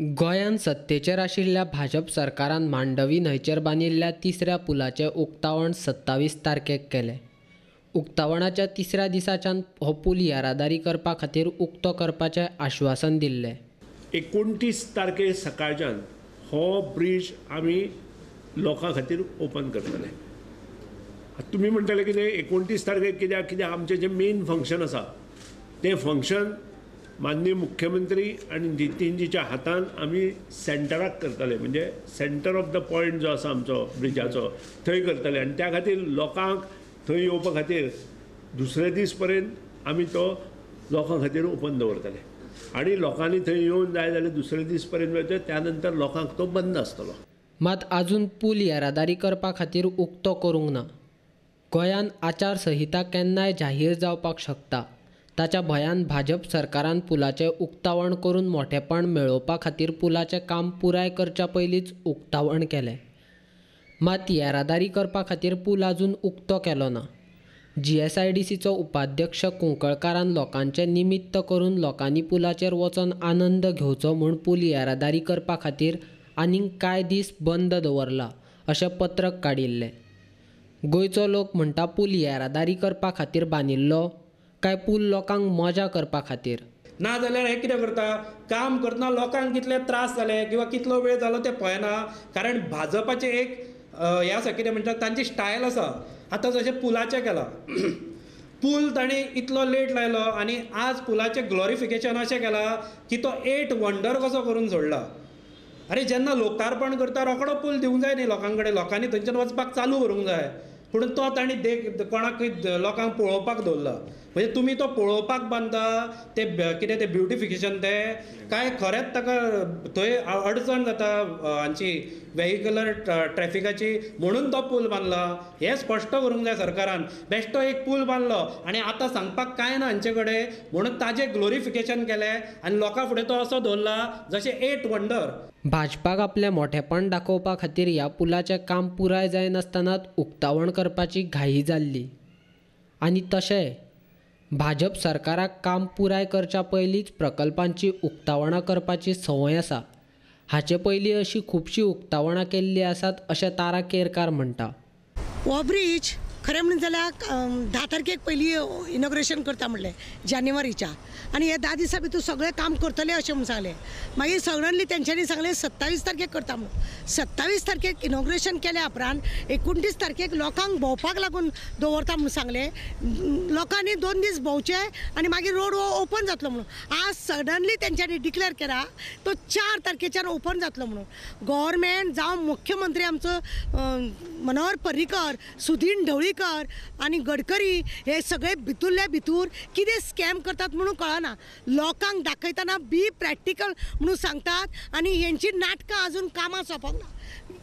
गोंयांत सत्तेचेर आशिल्ल्या भाजप सरकारान मांडवी न्हंयचेर बांदिल्ल्या तिसऱ्या पुलाचें उक्तावण 27 तारखेक केलें. उक्तावणाच्या तिसऱ्या दिसाच्यान हो पूल येरादारी करपा खातीर उक्तो करपाचें आश्वासन दिल्लें. 29 तारखे सकाळच्यान हो ब्रिज आमी लोकां खातीर ओपन करतले. तुमी म्हणटले कितें 29 तारखेक कित्याक कित्याक आमचें जें मेन फंक्शन आसा तें फंक्शन माननीय मुख्यमंत्री आनी नितीनजीच्या हातान आमी सेंटराक करतले, म्हणजे सेंटर ऑफ the point जो आसा आमचो ब्रिजाचो थंय करतले. आनी त्या खातीर लोकांक थंय येवपा खातीर दुसरे दीस पर्यंत आमी तो लोकां खातीर ओपन दवरतले आनी लोकांनी थंय येवन जाय जाल्यार दुसरे दीस पर्यंत वयता, त्या नंतर लोकांक तो बंद आसतलो. मात आजून पूल येरादारी करपा खातीर उक्तो करूंक ना. गोंयांत आचारसंहिता केन्नाय जाहीर जावपाक शकता, ताच्या भंयान भाजप सरकारान पुलाचें उक्तावण करून मोठेपण मेळोवपा खातीर पुलाचें काम पुराय करच्या पयलींच उक्तावण केलें. मात येरादारी करपा खातीर पूल आजून उक्तो केलो ना. GSIDCचो उपाध्यक्ष कुंकळकारान लोकांचें निमित्त करून लोकांनी पुलाचेर वचोन आनंद घेवचो म्हूण पूल येरादारी करपा खातीर आनीक कांय दीस बंद दवरला अशें पत्रक काडिल्लें. गोंयचो लोक म्हणटा पूल येरादारी करपा खातीर बांदिल्लो काय पूल लोकांक मजा करपा खातीर? ना जाल्यार हे कितें करता, काम करतना लोकांक कितले त्रास जाले किंवा कितलो वेळ जालो ते पळयना. कारण भाजपाचें एक हें आसा, कितें म्हणटा तांची स्टायल आसा. आतां जशें पुलाचें केलां, पूल तांणी इतलो लेट लायलो आनी आज पुलाचें ग्लोरिफिकेशन अशें केलां की तो 8 वंडर कसो करून सोडला. अरे जेन्ना लोकार्पण करता रोकडो पूल दिवंक जाय न्ही लोकां कडेन, लोकांनी थंयच्यान वचपाक चालू करूंक जाय. पूण तो तांणी देख कोणाकूय लोकांक पळोवपाक दवरला. म्हणजे तुमी तो पळोवपाक बांदता ते कितें तें ब्युटिफिकेशन तें काय खरेंच ताका थंय अडचण जाता हांची वेहिकुलर ट्रॅफिकाची म्हणून तो पूल बांदला हें स्पश्ट करूंक जाय सरकारान. बेश्टो एक पूल बांदलो आनी आतां सांगपाक कांय ना हांचे कडेन म्हणून ताजें ग्लोरिफिकेशन केलें आनी लोकां फुडें तो असो दवरला जशें 8 वंडर. भाजपाक आपलें मोठेपण दाखोवपा खातीर ह्या पुलाचें काम पुराय जायनासतनाच उक्तावण करपाची घाई जाल्ली आनी तशें भाजप सरकाराक काम पुराय करच्या पयलींच प्रकल्पांची उक्तावणां करपाची संवय आसा. हाचे पयलीं अशीं खुबशीं उक्तावणां केल्लीं आसात अशें तारा केरकार म्हणटा. हो ब्रीज खरें म्हणून जाल्यार 10 तारखेक पयलीं इनॉग्रेशन करता म्हणलें जानेवारीच्या, आनी हे 10 दिसां भितर सगळें काम करतले अशें म्हूण सांगलें. मागीर सडनली तेंच्यांनी सांगलें 27 तारखेक करता म्हणून. 27 तारखेक इनॉग्रेशन केल्या उपरांत 29 तारखेक लोकांक भोंवपाक लागून दवरता म्हूण सांगलें. लोकांनी 2 दीस भोंवचे आनी मागीर रोड हो ओपन जातलो म्हणून. आज सडनली तेंच्यांनी डिक्लेअर केला तो 4 तारखेच्यान ओपन जातलो म्हणून. गव्हर्मेंट जावं मुख्यमंत्री आमचो मनोहर पर्रीकर, सुदीन ढवळीकर आनी गडकरी हे सगळे भितुरल्या भितूर कितें स्कॅम करतात म्हणून कळना. लोकांक दाखयतना बी प्रॅक्टिकल म्हणून सांगतात आनी हेंची नाटकां अजून कामां सोंपोंक ना.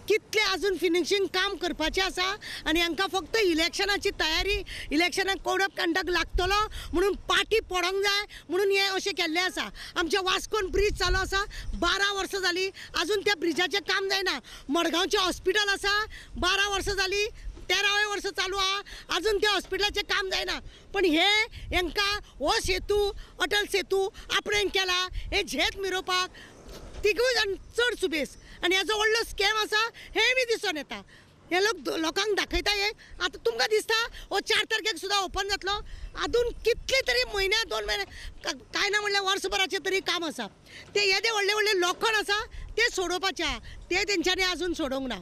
कितले अजून फिनिशींग काम करपाचें आसा आनी हांकां फक्त इलेक्शनाची तयारी, इलेक्शनाक कोड ऑफ कंडक्ट लागतलो म्हणून पार्टी पडोंक जाय म्हणून हें अशें केल्लें आसा. आमच्या वास्कोन ब्रीज चालू आसा, 12 वर्सां जालीं अजून त्या ब्रिजाचें काम जायना. मडगांवचें हॉस्पिटल आसा, 12 वर्सां जालीं, 13व्या वर्स चालू आहा, अजून त्या हॉस्पिटलाचें काम जायना. पण हे हेंकां हो सेतू, अटल सेतू आपणें केला हे झेत मिरोवपाक तिगूय जाण चड सुबेस आनी हेजो व्हडलो स्कॅम आसा हें बी दिसून येता. हे लोक लोकांक दाखयता हे. आतां तुमकां दिसता हो 4 तारखेक सुद्दां ओपन जातलो. आजून कितले तरी म्हयन्या 2 म्हयने कांय ना म्हणल्यार वर्सभराचें तरी काम आसा. ते येदे व्हडले व्हडले लोखण आसा ते सोडोवपाचे आहा, ते तेंच्यांनी आजून सोडोवंक ना.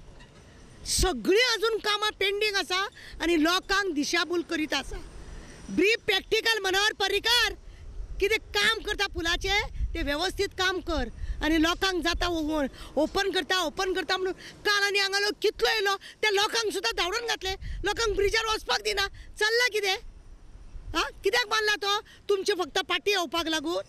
सगळीं अजून कामां पेंडींग आसा आनी लोकांक दिशाभूल करीत आसा. बी प्रॅक्टिकल मनोहर पर्रीकर कितें काम करता पुलाचें तें वेवस्थीत काम कर आनी लोकांक जाता ओपन करता ओपन करता म्हणून काल आनी हांगा लोक कितलो येयलो त्या लोकांक सुद्दां धांवडून घातले. लोकांक ब्रिजार वचपाक दिना. चल्ला कितें? आं, कित्याक बांदला तो? तुमचे फक्त पाटी येवपाक लागून.